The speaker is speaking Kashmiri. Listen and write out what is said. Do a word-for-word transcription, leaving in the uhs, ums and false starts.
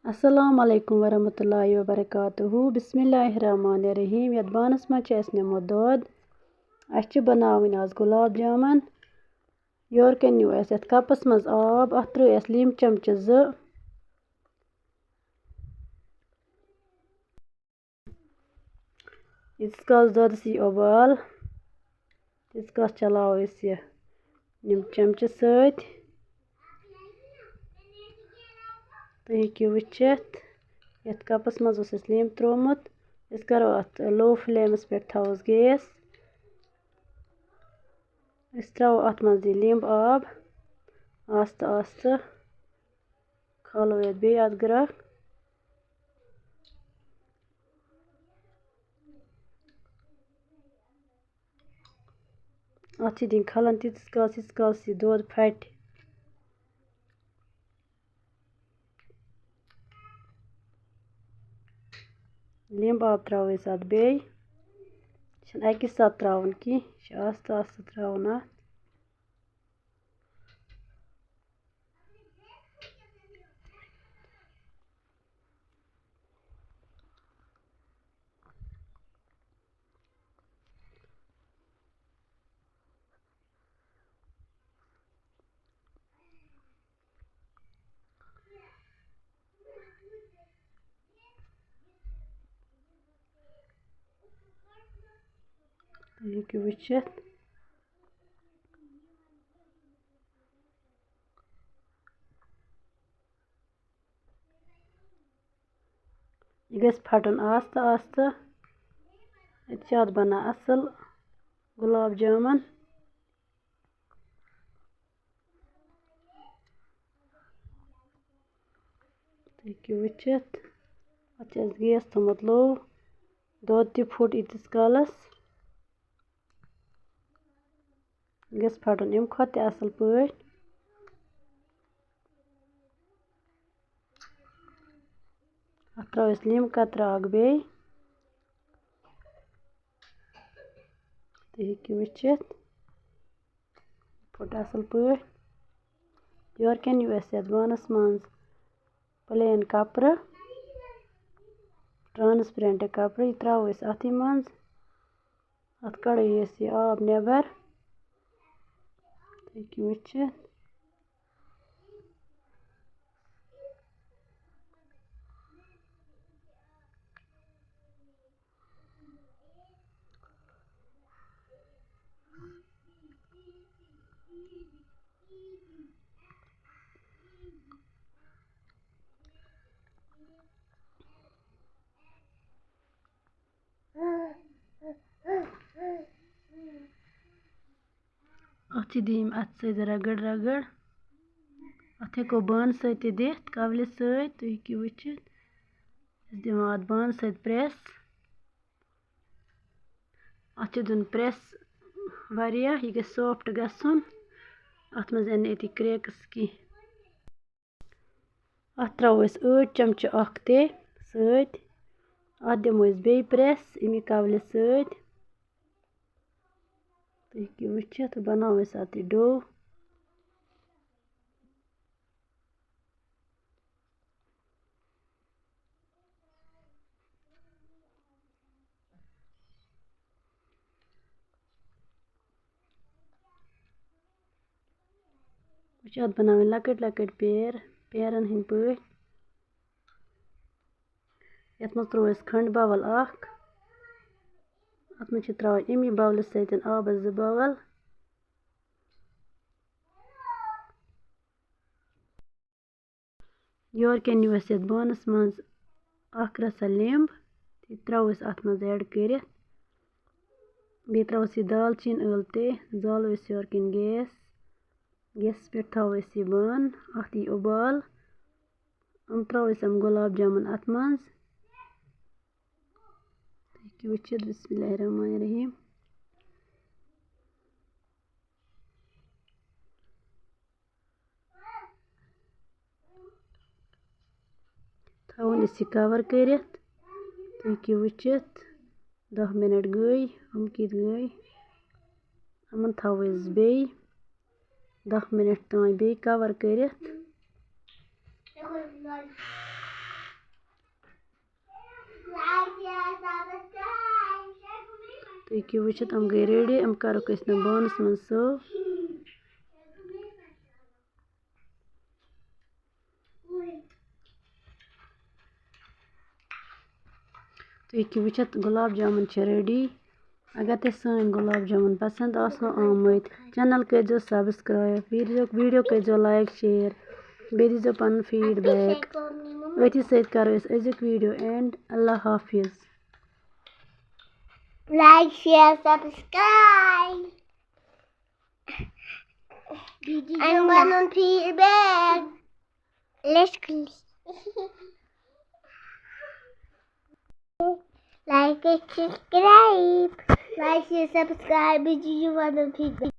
السلام علیکم ورحمۃ اللہ وبرکاتہ۔ بسم اللہ الرحمن الرحیم۔ یَتھ بانَس منٛز چھِ اَسہِ نِمُت دۄد۔ اَسہِ چھِ بَناوٕنۍ آز گۄلاب جامَن۔ یورٕ کَنۍ نیوٗ اَسہِ یَتھ کَپَس منٛز آب، اَتھ ترٛٲے اَسہِ لیٚمبۍ چَمچہٕ زٕ۔ ییٖتِس کالَس دۄدَس یی اُبال، تیٖتِس کالَس چلاوو أسۍ یہِ یِم چَمچہٕ سۭتۍ۔ تُہۍ ہیٚکِو وٕچھِتھ، یَتھ کَپَس منٛز اوس اَسہِ لیٚمب ترٛوومُت۔ أسۍ کَرو اَتھ low flameَس پٮ۪ٹھ، تھاووس gas۔ أسۍ ترٛاوو اَتھ منٛز یہِ لیٚمب آب آستہٕ آستہٕ۔ کھالو یَتھ بیٚیہِ اَتھ گرٛٮ۪کھ۔ اَتھ چھِ دِنۍ کھَلَن تیٖتِس کالَس، ییٖتِس کالَس یہِ دۄد پھَٹہِ۔ لیٚمب آب ترٛاوو أسۍ اَتھ بیٚیہِ۔ یہِ چھُنہٕ اَکی ساتہٕ ترٛاوُن کینٛہہ، یہِ چھُ آستہٕ آستہٕ ترٛاوُن اَتھ۔ تُہۍ ہیٚکِو وٕچھِتھ۔ یہِ گژھِ پھَٹُن آستہٕ آستہٕ۔ اَتہِ چھِ اَتھ بَنان اَصٕل گۄلاب جامَن۔ تُہۍ ہیٚکِو وٕچھِتھ، اَتھ چھِ اَسہِ gas تھوٚمُت low۔ دۄد تہِ پھوٚٹ ییٖتِس کالَس۔ گژھِ پھَٹُن اَمہِ کھۄتہٕ تہِ اَصٕل پٲٹھۍ۔ اَتھ ترٛاوو أسۍ لیٚمبۍ قطرٕ اَکھ بیٚیہِ۔ تُہۍ ہیٚکِو وٕچھِتھ، پھوٚٹ اَصٕل پٲٹھۍ۔ یورٕ کَنۍ نیوٗ اَسہِ یَتھ بانَس منٛز plain کَپرٕ، transparent کَپرٕ، یہِ ترٛاوو أسۍ اَتھٕے منٛز۔ اَتھ کَڑو أسۍ یہِ آب نٮ۪بَر۔ تُہۍ ہیٚکِو وٕچھِتھ۔ اَتھ چھِ دِنۍ اَتھٕ سۭتۍ رَگٕڑ رَگٕڑ۔ اَتھ ہٮ۪کو بانہٕ سۭتۍ تہِ دِتھ، کَولہِ سۭتۍ، تُہۍ ہیٚکِو وٕچھِتھ۔ أسۍ دِوان اَتھ بانہٕ سۭتۍ press۔ اَتھ چھُ دیُن press واریاہ، یہِ گژھِ soft گژھُن۔ اَتھ منٛز یِن نہٕ أتی cracks کینٛہہ۔ اَتھ ترٛاوو أسۍ ٲٹۍ چمچہٕ اَکھ تہِ سۭتۍ۔ اَتھ دِمو أسۍ بیٚیہِ press اَمی کَولہِ سۭتۍ۔ تُہۍ ہیٚکِو وٕچھِتھ، بَناوو أسۍ اَتھ یہِ dough۔ وۄنۍ چھِ اَتھ بَناوٕنۍ لۄکٕٹۍ لۄکٕٹۍ پیر، پیرَن ہٕنٛدۍ پٲٹھۍ۔ یَتھ منٛز ترٛوو اَسہِ کھنٛڈ bowl اَکھ۔ اَتھ منٛز چھِ ترٛاوٕنۍ اَمی bowlہٕ سۭتۍ آبَس زٕ bowl۔ یورٕ کَنۍ نیوٗ اَسہِ یَتھ بانَس منٛز اَکھ رَژھا لیٚمب، یہِ ترٛاوو أسۍ اَتھ منٛز add کٔرِتھ۔ بیٚیہِ ترٛاوو أسۍ یہِ دالچیٖن ٲلہٕ تہِ، زالو أسۍ یورٕ کِنۍ gas۔ Gasَس پٮ۪ٹھ تھاوو أسۍ یہِ بانہٕ، اَتھ یی اُبال۔ یِم ترٛاوو أسۍ یِم گۄلاب جامُن اَتھ منٛز۔ تُہۍ ہیٚکِو وٕچھِتھ، بسم اللہ الرحمن الرحیم۔ تھاوون أسۍ یہِ cover کٔرِتھ۔ تُہۍ ہیٚکِو وٕچھِتھ، دَہ minute گٔے، یِم کِتھ گٔے۔ یِمَن تھاوو أسۍ بیٚیہِ دَہ minute تام بیٚیہِ cover کٔرِتھ۔ ہیٚکِو وٕچھِتھ، یِم گٔے ریڈی، یِم کَرُکھ أسۍ نہٕ بانَس منٛز سٔرو۔ تُہۍ ہیٚکِو وٕچھِتھ، گۄلاب جامُن چھِ ریڈی۔ اگر تۄہہِ سٲنۍ گۄلاب جامُن پَسنٛد آسنو آمٕتۍ، چینل کٔرۍزیو سبسکرایب، ویٖڈیو ویٖڈیو کٔرۍزیو لایک، شیئر، بیٚیہِ دیٖزیو پَنُن فیٖڈ بیک۔ أتھی سۭتۍ کَرو أسۍ أزیُک ویٖڈیو اینڈ۔ اللہ حافظ۔ Like, share, subscribe. And پَنُن feed back. Let's go. Like and subscribe. Like, share, subscribe. بیٚیہِ دیٖزیو پَنُن فیٖڈ بیک۔